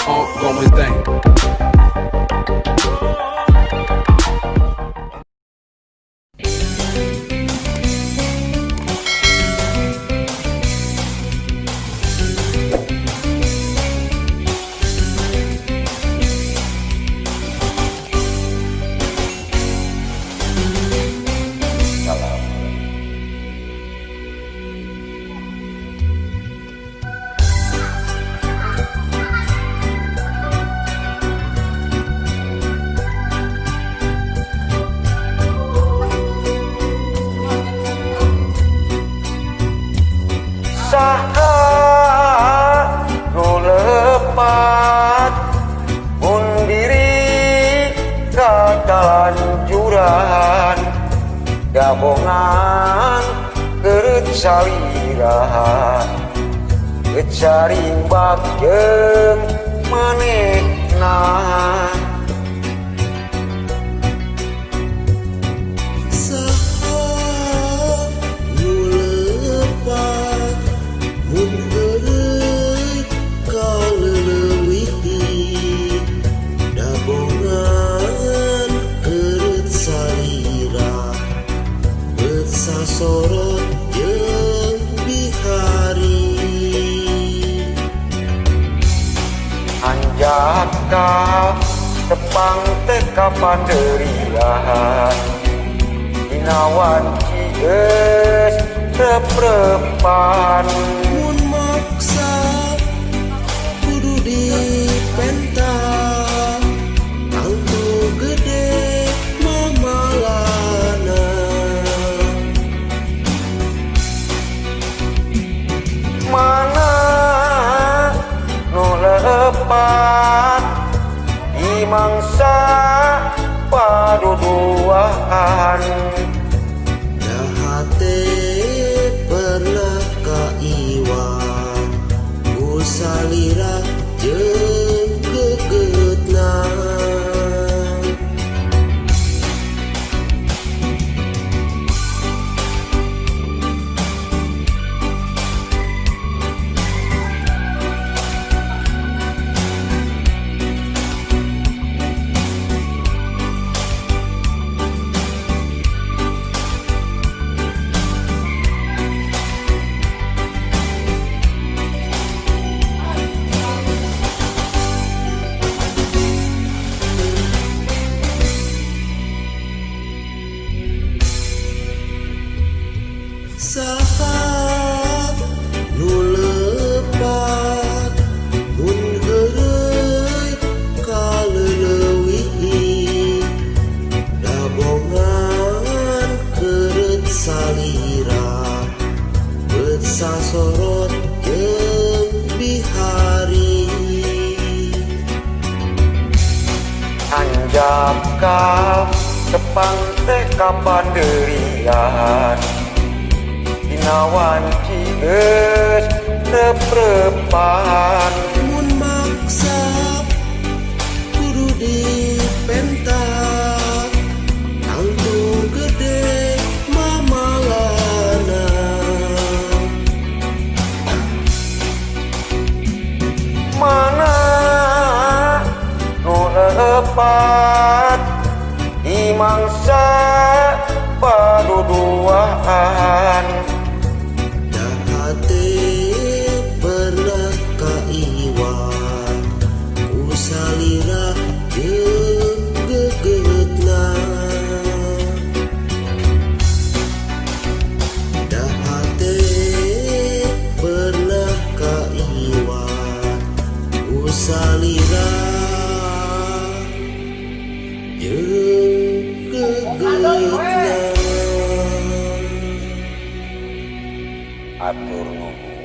Ongoing thing. Salam. Saha nu lepat mun diri katalanjuran dabongan keureut salira gecaring bagjeng manehna. Saha nu lepat mun heureuy ka leuleui dabongan keureut salira beut sasorot jeung bihari. Hanjakal tepang teh kapanderian dina wanci geus rep-repan. Mun maksa kudu dipenta tangtu gede mamalana. Mana nu lepat di mangsa paduduaan. Dahate pernah kaiwan ku salira jeung gegetna. Saha nu lepat mun heureuy ka leuleui dabongan keureut salira beut sasorot jeung bihari. Hanjakal tepang teh kapanderian dina wanci geus rep-repan. Mun maksa kudu dipenta tangtu gede mamalana. Mana nu lepat di mangsa paduduaan. Dahate pernah kaiwan ku salira jeung gegetna. Dahate pernah kaiwan ku salira jeung gegetna. Atur nuhun.